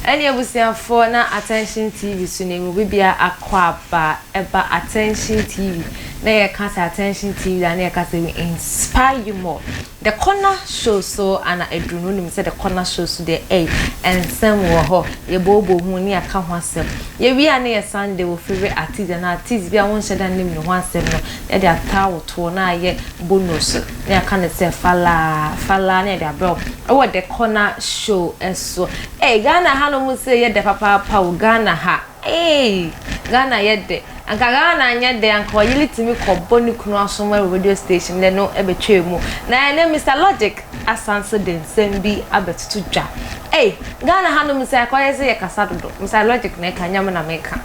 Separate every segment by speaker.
Speaker 1: Ɛne abusuafoɔ na Attention TV so na emu bibia akɔ aba ɛba Attention TV na yɛka sɛ Attention TV a na yɛka sɛ we inspire you more. The Corner Show so ana aduru no wonim sɛ The Corner Show so deɛ ei nsɛm wɔ hɔ yɛbooboo ho ne yɛaka ho asɛm yɛwie a na yɛ Sunday wo favourite artiste anaa artiste bi a wonhyɛ da nnim ne ho asɛm no yɛde ataa wo toɔ na ayɛ bonus na yɛaka no sɛ falaa falaa na yɛde abrɛ wo ɛwɔ The Corner Show so. Ei Ghana ha nom sei yɛ dɛ papaapa o Ghana ha eii Ghana yɛ dɛ anka Ghana anyɛ dɛ anka ɔyere tumi kɔ bɔ ne kunu asom wɔ radio station dɛ no ɛbɛtwaa mu na ɛnɛ Mister Logic asan so de nsɛm bi abɛtoto dwa ei Ghana ha nom sei akɔyɛ sɛ yɛ kasa dodo Mister Logic na ɛka nyɛ me na meka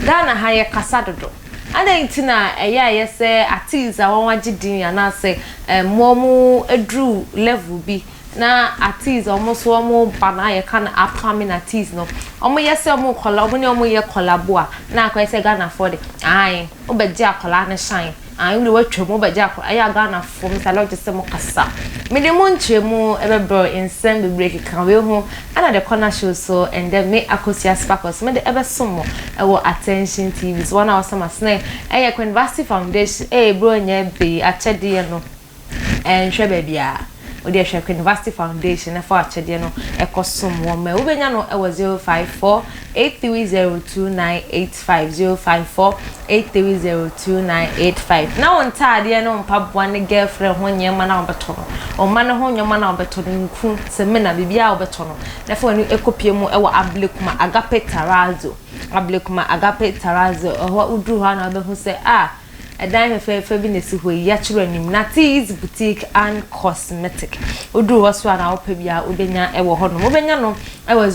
Speaker 1: Ghana ha yɛ kasa dodo adɛn nti na ɛyɛ a yɛ sɛ artiste a wɔn agye din anaasɛ wɔn aduru level bi Na artiste a ɔmo nso ɔmo ba na yɛka no upcoming artiste no ɔmo yɛ sɛ ɔmo kɔla ɔmo ne ɔmo yɛ collabo a na akɔyɛ sɛ Ghanafoɔ de ae wobɛgye akwadaa no shine ae wode watwa mu wobɛgye akwadaa ɛyɛ a Ghanafoɔ Mister Lodge sɛ mo kasa mede mo nkyerɛmu ɛbɛbrɛ nsɛm bebree keka wei ho ɛna The Corner Show so ɛndɛ me Akosua Sparkles mede ɛbɛsom mo ɛwɔ Attention TV so wɔn a wɔsɛ masene ɛyɛ Queen Vasti Foundation ee bro nyɛ bei akyɛdeɛ no Ɛnhwɛ baabiara. Wo deɛ hwɛ Queen Foundation na fa w'akyɛdeɛ no kɔ som wɔn ma. Wobɛnya no wɔ 054 830 2985, 054 830 2985. Na wo ntaadeɛ ne wo mpaboa ne girlfriend ho nneɛma no a wobɛtɔ no, wo mma no ho nneɛma no a wobɛtɔ no, nku, samina, biribiara a wobɛtɔ no, na fa w'ani kɔpie mu wɔ Ablekuma Agape Terrazzo. Ablekuma Agape Terrazzo, ɛhɔ woduru hɔ a na wobɛhu sɛ ah, Ɛdan fɛfɛɛfɛ bi na esi hɔ yi, yɛakyerɛw anim, Natty's Boutique and Cosmetic. Woduru hɔ so a na wopɛ biara wobɛnya wɔ hɔnom. Wobɛnya no wɔ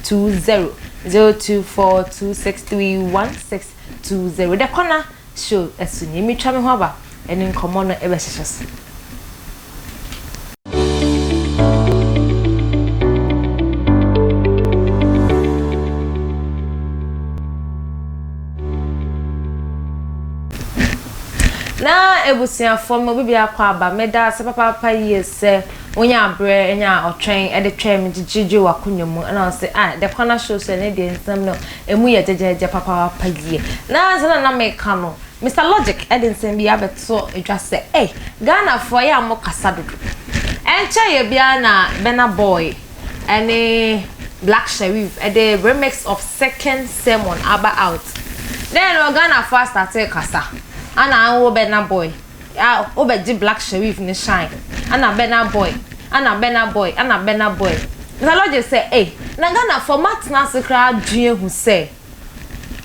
Speaker 1: 0242631620, 0242631620. The Corner Show so nie. Metwa me ho aba, ɛne nkɔmmɔ no bɛhyehyɛ so. Na abusuafoɔ ma obi biako aba meda ase papaapa yie sɛ wonya aberɛ nya ɔtwɛn de twɛn me gyegyegye w'akonnwa mu ɛna ɔse ah the corner show so ɛne deɛ nsɛm no ɛmu yɛ gyɛgyɛgyɛ papaapa yie na sɛ na na meka no Mister Logic de nsɛm bi abɛto dwa sɛ, Ei, Ghanafoɔ ɛyɛ a mo kasa dodo. Ɛnkyɛeɛ biara na Burna Boy ne Black Sherif de remix of Second Sermon aba out. Dɛn no Ghanafoɔ astate rekasa, ana wo Burna Boy, a wobɛgye Black Sherif ne shine, ana Burna Boy, ana Burna Boy, ana Burna Boy. Mister Logic sɛ, Ei, na Ghanafoɔ moatena ase koraa adwene ahu sɛ,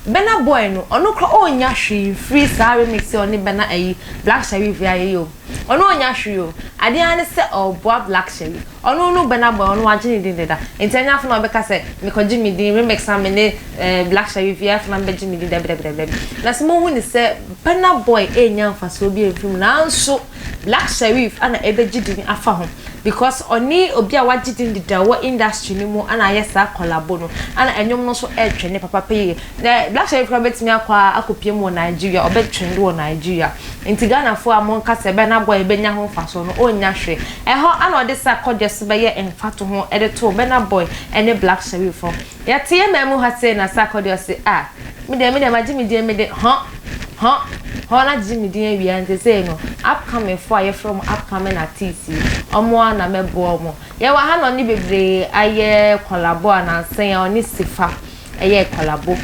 Speaker 1: Burna Boy no ɔno koraa ɔnnya hwee mfiri saa remix yi a ɔne Burna ayi Black Sherif yi ayɛ yi o. Ɔno ɔnnya hwee o. Adeɛ ara ne sɛ ɔreboa Black Sherif. Ɔno no Burna Boy ɔno wagye ne din deda. Nti ɛnyɛ afei na ɔbɛka sɛ mekɔgye me din remix a me ne eh, Black Sherif yɛ afei na mebɛgye me din dabi dabi dabi dabi. Na sɛ mohu ne sɛ Burna Boy ɛnnya mfasoɔ bi amfiri mu nanso Black Sherif ana ɛbɛgye din afa ho because ɔne obi a wagye din deda wɔ industry no mu ana ayɛ saa collabo no ana ɛnwom no nso ɛretwɛne papapa yie na Black Sherif koraa bɛtumi akɔ a akɔpie mu wɔ Nigeria ɔbɛtrend wɔ Nigeria nti Ghanafoɔ a monka sɛ Burna Boy bɛnya ho mfasoɔ no ɔnnya hwee ɛhɔ ana ɔde sa kɔdeɛ so bɛyɛ mfatoho de too Burna Boy ne Black Sherif ho Yɛte yɛn man mu ha sei na Sarkodie ɔse ah me deɛ me deɛ magye me din me de hɔ hɔ hɔ na gyegye me din awie a nti sei no upcoming foɔ a yɛfrɛ wɔn upcoming artiste yi wɔn ara na mɛboa wɔn. Yɛwɔ ha na ɔne bebree ayɛ collabo a nansa yi a ɔne Sifa ɛyɛɛ collabo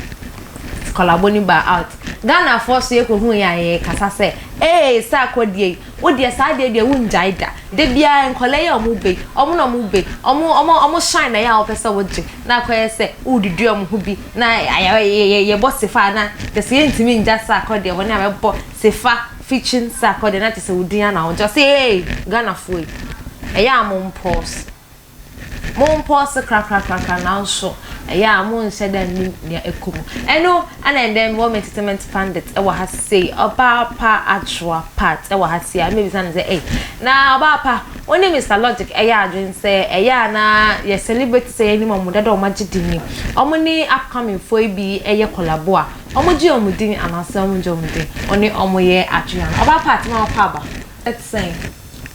Speaker 1: collabo no baa out. Ghanafoɔ so yɛkɔhuu yɛ a yɛkasa sɛ ee Sarkodie yi Wo deɛ saa adeɛ deɛ wongyae da. Da biara nkwadaa yi a wɔn ba yi, wɔn na wɔn ba yi, wɔn wɔn wɔn shine na ɛyɛ a wɔpɛ sɛ wogye na akɔyɛ sɛ woredidi wɔn ho bi na ayɛ yɛbɔ sefa a na kyerɛ sɛ yɛntumi ngya sakɔ deɛ wɔne a bɛbɔ sefa featuring sakɔ deɛ na kyerɛ sɛ wo din ara na wogye. Ɔse ee Ghanafoɔ yi ɛyɛ a mo mpɔɔse. Mompɔɔse krakrakrakra nanso ɛyɛ a monhyɛ da nnim nea ɛkɔ mu. Ɛno na ɛndɛ mewɔ me entertainment pundit wɔ ha sei, Ɔbaa Pa Adwoa Pat wɔ ha sei a mebisa no sɛ ei, na Ɔbaa Pa, wo ne Mister Logic ɛyɛ adwene sɛ ɛyɛ a na yɛ celebrate sɛ yɛnim wɔn dada wɔn agye din yi, wɔn ne upcoming foɔ yi bi yɛ collabo a, wɔn gye wɔn din anaasɛ wɔn ngye wɔn din, wo ne wɔn yɛ adwene anaa? Ɔbaa Pat ma wakɔ aba, ɛte sɛn?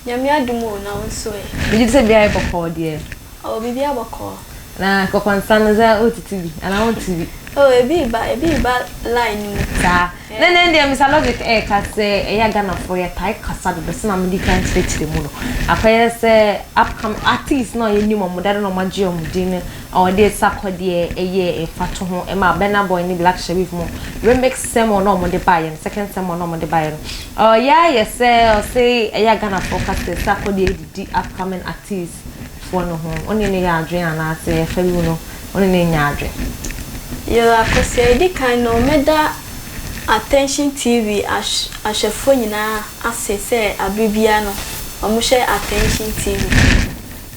Speaker 2: Nyame adom o, na wo nso ɛ?
Speaker 1: Megye di sɛ biara yɛ bɔkɔɔ deɛ.
Speaker 2: Oh, biribiara bɔkɔɔ.
Speaker 1: Na kɔkɔnsa no sɛ wotete bi anaa wonte bi?
Speaker 2: Oh, ebi reba, ebi reba line no mu.
Speaker 1: Saa. Ne ne deɛ Mister Logic ɛreka sɛ ɛyɛ a Ghanafoɔ yɛtae kasa dodo sɛnea mede kan kyerɛkyerɛ mu no. Akɔyɛ sɛ upcoming artist na yɛnim wɔn dada na wɔagye wɔn din no a wɔde Sarkodie ɛyɛɛ mfatoho ɛma Burna Boy ne Black Sherif mo remix sermon na wɔde baeɛ no, second sermon na wɔde baeɛ no. Ɔyɛ ayɛ sɛ ɔse ɛyɛ a Ghanafoɔ ka sɛ Sarkodie didi upcoming artist foɔ no ho, wo ne no yɛ adwene anaa sɛ ɛfa bi mu no wo ne no nyɛ adwene?
Speaker 2: Yoo Akosua, edi kan no mɛda Attention TV ahwɛfoɔ nyinaa ase sɛ abere biara no wɔhwɛ Attention TV.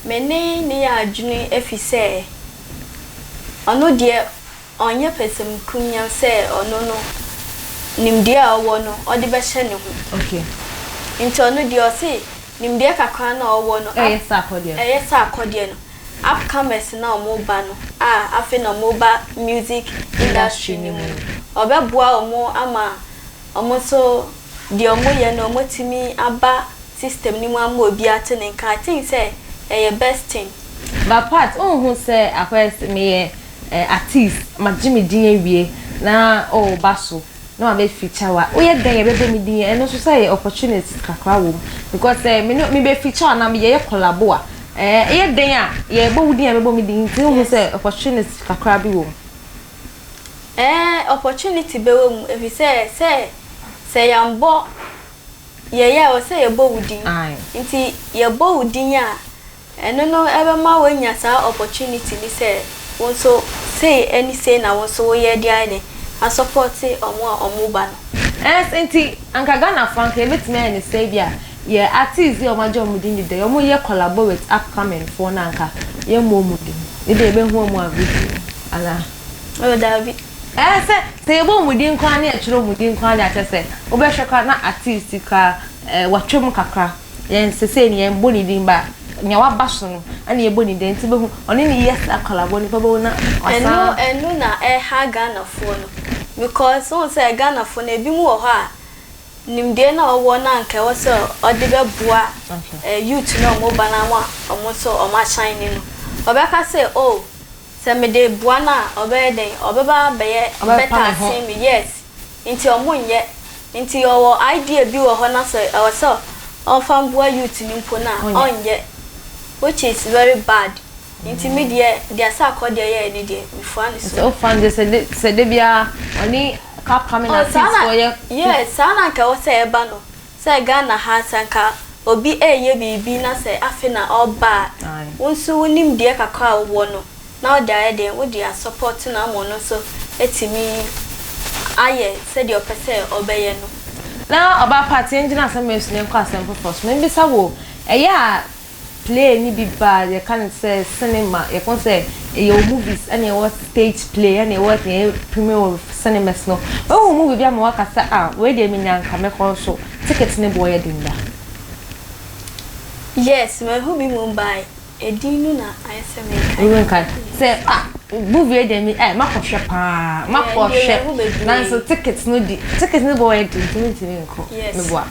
Speaker 2: Me ne no yɛ adwene efisɛ ɔno deɛ ɔnyɛ pɛsɛmkunya sɛ ɔno no nimdeɛ a ɔwɔ no ɔde bɛhyɛ ne ho. Nti ɔno deɛ ɔse Nimdeɛ kakra no a ɔwɔ no,
Speaker 1: Ɛyɛ sɛ akɔdeɛ no.
Speaker 2: ɛyɛ sɛ akɔdeɛ no, upcomers no a wɔreba no a afei na wɔreba music industry no mu no, ɔbɛboa wɔn ama wɔn nso deɛ wɔyɛ no wɔatumi aba system no mu ama obi ate ne nka. I think sɛ ɛyɛ best thing.
Speaker 1: But Pat, wonhu sɛ akɔyɛ sɛ meyɛ artiste, magye me din awie na ɔreba so na wabɛ feature wo a, woyɛ dɛn yɛbɛbɔ me din ɛno nso sɛ yɛ opportunity kakra wɔ mu because sɛ me ne me bɛ feature wo anaa yɛyɛ collabo a ɛɛ ɛyɛ dɛn a yɛbɔ wo din a yɛbɛbɔ me din nti wohu sɛ opportunity kakra bi wɔ mu.
Speaker 2: Ɛɛ opportunity bɛwɔ mu efisɛ sɛ sɛ yɛambɔ yɛyɛ a ɛwɔ sɛ yɛbɔ wo din nti yɛbɔ wo din a Ɛno no ɛbɛma woanya saa opportunity no sɛ wo nso sei ne sei na wo nso woyɛ de ayɛ dɛn asupporte ɔmo a ɔmo ba no.
Speaker 1: Ɛs nti anka Ghanafoɔ anka yɛbɛtumi ayɛ no sɛ ebia yɛ artiste yi a ɔmo agye ɔmo din deda yi ɔmo yɛ collabo with upcoming foɔ no anka yɛmmɔ ɔmo din ebia yɛbɛhu ɔmo a video mu anaa?
Speaker 2: Oh daabi.
Speaker 1: Ɛɛ sɛ sɛ yɛbɔ ɔmo din koraa ne yɛtwerɛ ɔmo din koraa deɛ akyerɛ sɛ wobɛhwɛ koraa na artiste yi koraa ɛɛ watwam kakra. Yɛn sesei no yɛn bɔ ne din ba nea waba so no ɛna yɛbɔ ne din nti wobɛhu ɔne ne yɛ saa collabo nipa bɛhu na wasan.
Speaker 2: Ɛno ɛno na ɛha Ghanafoɔ no because wohu sɛ Ghanafoɔ no ebinom wɔ hɔ a nimdeɛ no a ɔwɔ no a anka ɛwɔ sɛ ɔde bɛboa youth no a wɔba no ama wɔn nso wɔn ahyine no ɔbɛka sɛ oh sɛ mede boa no a ɔbɛyɛ dɛn ɔbɛba abɛyɛ better asen me yes Nti ɔmo nyɛ. Nti ɔwɔ idea bi wɔ hɔ na sɛ ɛwɔ sɛ ɔnfa mboa youth no mpo no a ɔnyɛ which is very bad. Nti me deɛ deɛ Sarkodie yɛɛ no deɛ me fua no so.
Speaker 1: Nti wo fa no deɛ sɛ sɛ da biara ɔne upcoming
Speaker 2: Oh
Speaker 1: artist
Speaker 2: saa na
Speaker 1: foɔ yɛ.
Speaker 2: yes saa na nka ɛwɔ sɛ ɛba no sɛ Ghana ha sɛ nka obi ɛɛyɛ biribi na sɛ afe na ɔɔba a wo nso wo nimdeɛ kakra a wowɔ no na wode ayɛ dɛn, wode asɔpɔto no ama ɔno nso atumi ayɛ sɛdeɛ ɔpɛ sɛ ɔbɛyɛ no.
Speaker 1: Na ɔbaa Pat, yɛngyina asɛm wei so na yɛnkɔ asɛm foforɔ so. Memmisa wo, ɛyɛ a play no bi ba a, yɛka no sɛ cinema, yɛka sɛ yɛwɔ movies ɛna yɛwɔ stage play ɛna yɛwɔ deɛ yɛ premiere wɔ cinemas no, woahu movie bi ama woaka sɛ ah, wei deɛ menya anka mɛkɔ nso ticket no boɔ yɛ den da?
Speaker 2: Yes, mahu bi mmom but Edin no na ayɛ sɛ menkae.
Speaker 1: Worenkae. Sɛ ah movie yi deɛ me eh makɔhwɛ paa makɔhwɛ nanso ticket no di ticket no bɔ yɛ den nti mentumi nkɔ meboa.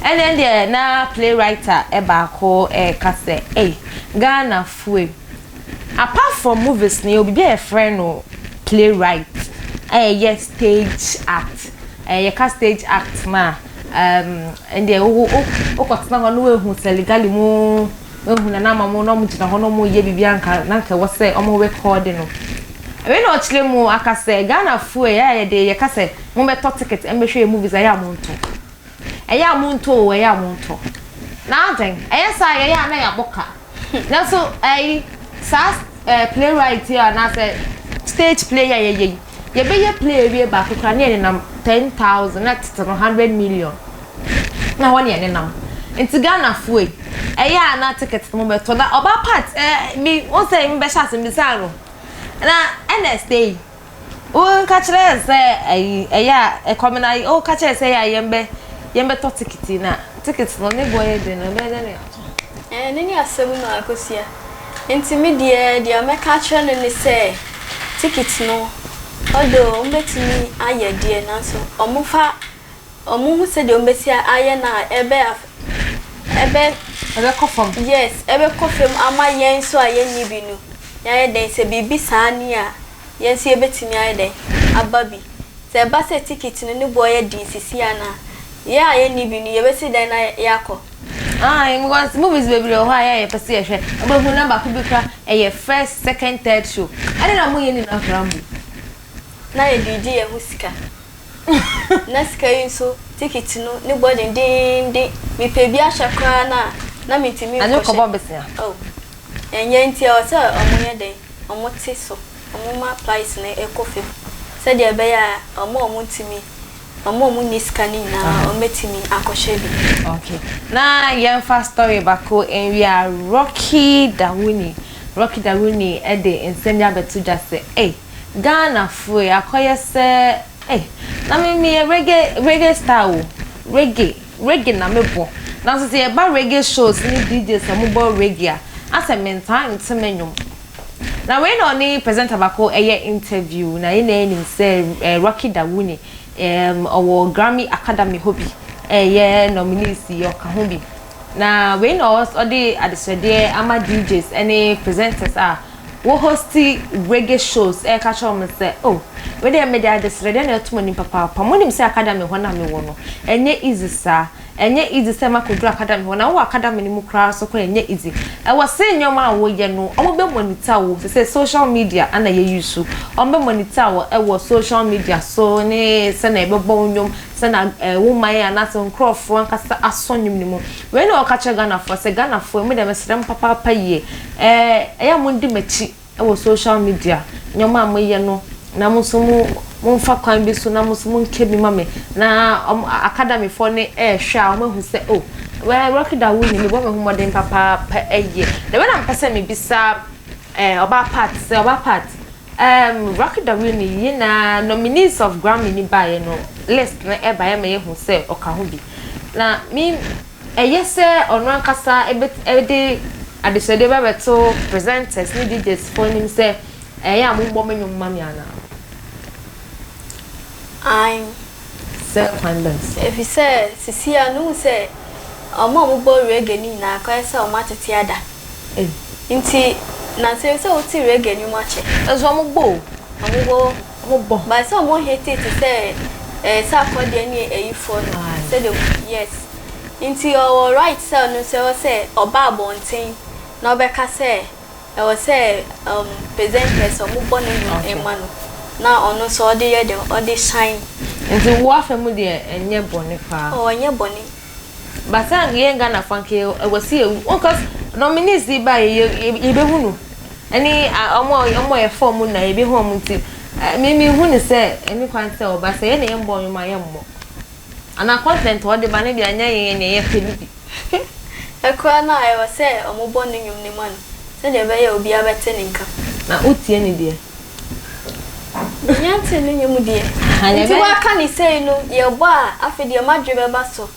Speaker 1: Ɛnna deɛ na playwright baako ɛreka sɛ ei Ghana foe apart from movies no yɛwɔ biribi a yɛfrɛ no playwright a ɛyɛ stage act yɛka stage act no a ɛndeɛ wokɔtena hɔ na woahu Seligali mu Woehu na n'ama mo na wɔgyina hɔ na wɔreyɛ biribi a anka na anka ɛwɔ sɛ wɔn rekɔɔde no. Wei na ɔkyerɛ mu aka sɛ Ghanafoɔ yi ɛyɛ a yɛde yɛka sɛ mommɛtɔ ticket mmɛhwɛ yɛn movies a ɛyɛ a montɔ. Ɛyɛ a montɔ o, ɛyɛ a montɔ. Na adɛn? Ɛyɛ saa a yɛyɛ a na yɛabɔ ka. Nanso ɛyi saa ɛɛ playwright yi anaasɛ stage play yi a yɛyɛ yi, yɛbɛyɛ play awie baako koraa na yɛnenam 10,000 na tete no 100 million. Na hɔ ne yɛnenam. Nti Ghanafoɔ yi, ɛyɛ a na ticket no mobɛtɔ. Na ɔbaa part eh, me, wo sɛ mebɛhyɛ ase mebisaa no. Na Ernest ei, wo ka kyerɛ sɛ ayi, ɛyɛ a, ɛkɔm na wo ka kyerɛ sɛ ɛyɛ a yɛmbɛ, yɛmbɛtɔ ticket yi na ticket no ne boɔ yɛ den no, ɛbɛyɛ dɛn na yɛatɔ?
Speaker 2: Ɛno ne asɛm no Akosua. Nti me deɛ, deɛ mɛka akyerɛ no ne sɛ, ticket no, although wɔbɛtumi ayɛ deɛ, nanso wɔmfa Wɔhu sɛdeɛ wɔbɛsi ayɛ no a ɛbɛ Ɛbɛ.
Speaker 1: Ɛbɛkɔ fam.
Speaker 2: Yes, ɛbɛkɔ fam ama yɛn nso a yɛnni bi no, yɛayɛ dɛn, sɛ biribi saa ni a, yɛn nso yɛbɛtumi ayɛ dɛn, aba bi. Sɛ ɛba sɛ ticket no ne boɔ yɛ den sisi a na, yɛn a yɛnni bi no, yɛbɛsi dɛn na yɛakɔ?
Speaker 1: Ae, because movies bebree wɔ hɔ a yɛ a yɛpɛ sɛ yɛhwɛ. Wobɛhu na baako bi koraa ɛyɛ first, second, third show. Adɛn na moyɛ ne nyinaa koraa mpo?
Speaker 2: Na yɛde regye yɛn ho sika. Na sika yi nso, ticket no ne boɔ dendeenden. Mepɛ bi ahyɛ koraa no a, na mentumi
Speaker 1: Ade
Speaker 2: nkɔhyɛ.
Speaker 1: kɔbɔ bosea.
Speaker 2: Oh, ɛnyɛ nti ɛwɔ sɛ wɔyɛ dɛn? Wɔte so. Wɔma price no kɔ fam sɛdeɛ ɛbɛyɛ a wɔn a wɔntumi Wɔn a wɔnni sika no nyinaa wɔbɛtumi akɔhwɛ bi.
Speaker 1: Ok na yɛnfa story baako nwie a Rocky Dawuni Rocky Dawuni de nsɛm bi abɛto dwa sɛ ei Ghana foɔ yi akɔyɛ sɛ ei na me meyɛ reggae reggae star o reggae reggae na mebɔ nanso sɛ yɛba reggae shows ne DJs a wɔbɔ reggae a asɛ mentaa nte me nnwom Na wei na ɔne presenter baako yɛ interview na yɛn nyinaa nim sɛ Rocky Dawuni ɔwɔ Grammy Academy hɔ bi ɛyɛ nominees yi ɔka ho bi. Na wei na ɔde adesrɛdeɛ ama DJs ne presenters a wɔ hosti reggae shows ɛreka kyerɛ wɔn sɛ oh wei deɛ mede adesrɛdeɛ na ɛto mo anim papaapa monim sɛ academy hɔ na mewɔ no ɛnyɛ easy saa. Ɛnyɛ easy sɛ makɔduru academy hɔ, na wowɔ academy no mu koraa nso koraa ɛnyɛ easy. Ɛwɔ se nneɛma a woyɛ no wɔn bɛ monitor wo, sesei social media na yɛ use, wɔn bɛ monitor wo wɔ social media so ne sɛnea yɛbɛbɔ wo nnwom, sɛnea wo man anaasɛ wo nkorɔfoɔ ankasa asɔ nnwom no mu. Wei na ɔka kyerɛ Ghanafoɔ sɛ, Ghanafoɔ mo deɛ mesrɛ mo papaapa yie, ɛɛ ɛyɛ a mondi m'akyi. wɔ social media nneɛma a moyɛ no na mo nso mo momfa kwan bi so na mo nso monka bi ma me na ɔmo academy foɔ no ɛrehwɛ a wɔn ahu sɛ oh well Rocky Dawuni mebɔ me ho mmɔden papaapa ɛyɛ na wei na mepɛ sɛ mebisa ɛɛ ɔbaa Pat sɛ ɔbaa Pat ɛɛm Rocky Dawuni yi na nominees of Grammy ni baeɛ no list no ɛbaeɛ ma yɛhu sɛ ɔka ho bi na me Ɛyɛ sɛ ɔno ankasa de adesrɛdeɛ ba bɛto presenters ne DJs foɔ anim sɛ ɛyɛ a mommɔ me nnwom mma me anaa?
Speaker 2: Aane.
Speaker 1: Sɛ kwan bɛn so?
Speaker 2: Ɛfiri sɛ seesei ara no wohu sɛ wɔn a wɔbɔ reggae no nyinaa akɔyɛ sɛ wɔatete ada. Nti nansa yi sɛ wote reggae nnwom akyɛ.
Speaker 1: Nso wɔbɔ o.
Speaker 2: Wɔbɔ.
Speaker 1: Wɔbɔ.
Speaker 2: But sɛ wɔn hate te sɛ ɛɛ Sarkodie ne ayifoɔ no sɛdeɛ yes. Nti ɔwɔ right sɛ ɔno nso ɛwɔ sɛ ɔba abɔnten na ɔbɛka sɛ ɛwɔ sɛ um presenters wɔbɔ ne nnwom ma no na ɔno nso ɔde yɛ dɛn ɔde shine.
Speaker 1: Nti wo afa mu deɛ ɛnyɛ bɔne paa.
Speaker 2: Oh ɛnyɛ bɔne.
Speaker 1: But sɛ anka yɛn Ghana fo anka ɛwɔ sɛ yɛwu because nominees yi ba yɛ yɛbɛhu no ɛne ɔmo a ɔmo a yɛfa ɔmo na yɛbɛhu ɔmo nti me me hu no sɛ ɛne kwan sɛ ɔba sɛ yɛn na yɛn bɔ nnwom a yɛn mmɔ anaa content a ɔde ba no deɛ anyɛ yɛn nea yɛpɛ no bi.
Speaker 2: Ɛkoraa no a ɛwɔ sɛ ɔmo bɔ ne nnwom no ma no sɛdeɛ ɛbɛyɛ a obiara bɛte ne nka.
Speaker 1: Na wotie ne deɛ?
Speaker 2: Menya ntee ne nnwom deɛ. Nti waka ne sei no yɛbɔ a afei deɛ m'adwene bɛba so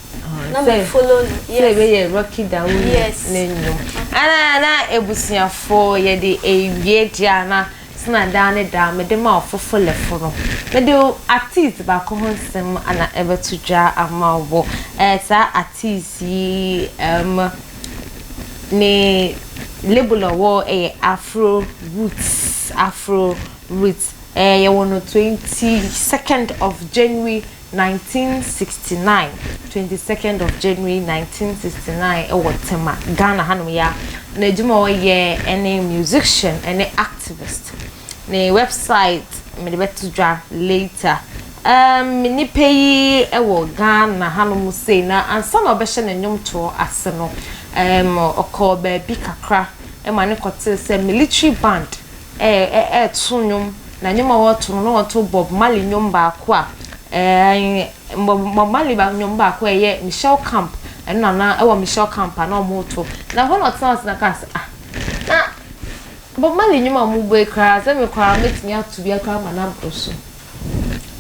Speaker 2: na me follow no.
Speaker 1: Yes. Sɛ ɛbɛyɛ Rocky Dawuni ne nnwom. Ana na abusuafoɔ yɛde awie deɛ a na sena daa ne daa mede ma ɔfofolɛfo no. Mede artiste baako ho nsɛm ana ɛbɛto dwa ama wo. Ɛɛ saa artiste yi ɛm ne label a ɔwɔ yɛ Afro Roots, Afro Roots. Ɛɛ yɛwɔ no 22nd of January 1969, 22nd of January 1969 wɔ Tema, Ghana hanom yi ara. N'adwuma a ɔyɛ ne musician ne activist. Ne website mede bɛto dwa later. Um, nipa yi wɔ Ghana hanom sei na ansa na ɔbɛhyɛ ne nnwomtoɔ ase no, um, ɔkɔɔ baabi kakra ma ne kɔtee sɛ military band ɛɛto nnwom, na nnwom a wɔreto no na wɔto Bob Marley nnwom baako a ɛɛ Bob Marley nnwom baako a ɛyɛ Michelle Camp, ɛno na na ɛwɔ Michelle Camp a na wɔreto. Na hɔ na ɔtena ase na kaa sɛ ah, na Bob Marley nnwom a wɔbɔ yi koraa sɛ me koraa mɛtumi ato bi koraa ma no aboro so.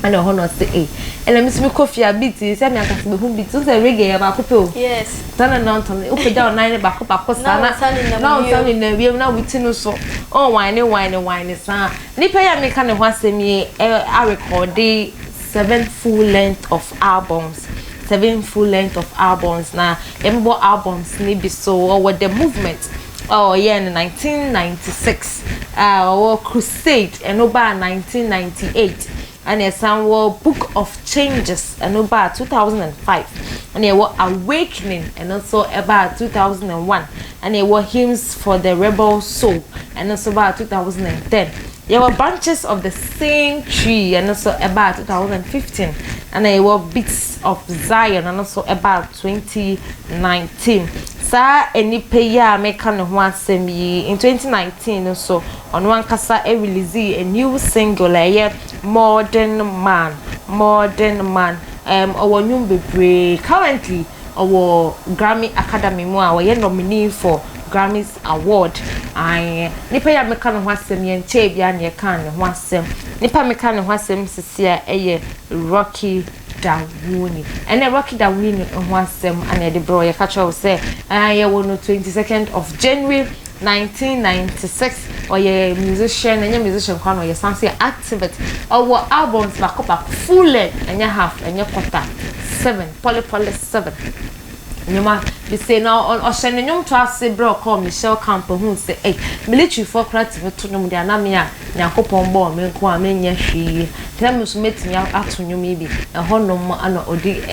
Speaker 1: Ɛna ɛhɔ na ɔse ei ɛna me nso mekɔ fie a beat yi sɛ me ankasa mehu beat wo sɛ reggae yɛ baako pɛ o.
Speaker 2: Yes.
Speaker 1: Saa na na ɔntɔn wopagya wo nan no baako baako saa na na wo nsa nenam wiem na wo ti no so ɔn wine wine wine saa. Nipa yi a meka ne ho asɛm yi arekɔde seven full length of albums. Seven full length of albums na yɛmbɔ albums ne bi so. Ɔwɔ The Movement a ɔyɛɛ no 1996, a ɔwɔ Crusade, ɛno baa 1998, ɛna ɛsan wɔ Book of Changes, ɛno baa 2005, ɛna ɛwɔ Awakening, ɛno nso ɛbaa 2001, ɛna ɛwɔ Hymns for the Rebel Soul, ɛno nso baa 2010. Yɛwɔ Branches of the Same Tree, ɛno nso ɛbaa 2015, ɛna yɛwɔ Beats of Zion, ɛno nso ɛbaa 2019. Saa nipa yi a meka ne ho asɛm yi, in 2019 nso ɔno ankasa release a new single a ɛyɛ Modern Man. Modern Man. Ɔwɔ nnwom bebree. Currently ɔwɔ Grammy Academy mu a ɔyɛ nominee for Grammys Award. Ayi, nipa yi a meka ne ho asɛm, yɛn nkyɛn bi a na yɛka ne ho asɛm. Nipa meka ne ho asɛm sisi a ɛyɛ Rocky Dawuni. Ɛnɛ Rocky Dawuni ho asɛm ana yɛde brɛ. Yɛka kyerɛw sɛ yɛwɔ no 22nd of January 1996. Ɔyɛ musician, ɛnyɛ musician kwan, ɔyɛ san so yɛ activist. Ɔwɔ albums baako baako, full length, ɛnyɛ half, ɛnyɛ quarter, seven, poly poly seven. Nnwoma bise na ɔhyɛ ne nnwom to ase berɛ ɔkɔɔ Michelle Camp hu sɛ ɛy militaryfoɔ koraa tumi to nnwom deɛ anam a Nyankopɔn bɔɔ me nko a menyɛ hwee tena me nso mɛtumi ato nnwom yi bi. Ɛhɔnom ana ɔde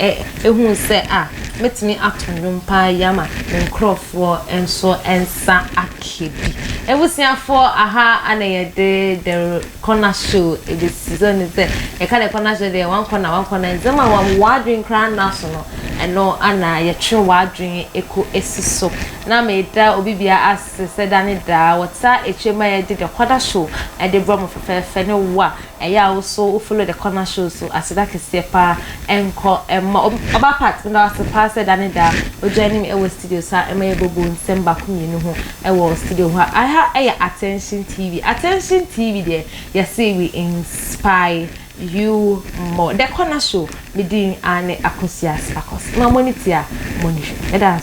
Speaker 1: ehu sɛ a mɛtumi ato nnwom paa yi ama me nkurɔfoɔ nso nsa aka bi. Ebusuafoɔ, aha ana yɛde The Corner Show ebesi so ne sɛ yɛka The Corner Show deɛ, one corner, one corner, nsɛm a wɔn wadwin koraa nna so no, ɛno ana yɛtwe wadwin eko esi so. Na meda obi bia ase sɛ da ne daa wɔta ekyir ma yɛde The Corner Show ɛde brɔ mo fɛfɛɛfɛ ne wo a ɛyɛ a woso follow The Corner Show so. Aseda kɛseɛ paa ɛnkɔ ɛma ɔba part meda ase paa sɛ da ne daa ogya anim ɛwɔ studio saa ɛma yɛbɔbɔ nsɛm baako mmienu ho ɛwɔ studio hɔ. Aha ɛyɛ Attention TV. Attention TV deɛ, yɛse we inspire you more. The Corner Show, me din ane Akosua Sparkles. Ma mo ne tia mo ne hwɛ. Meda.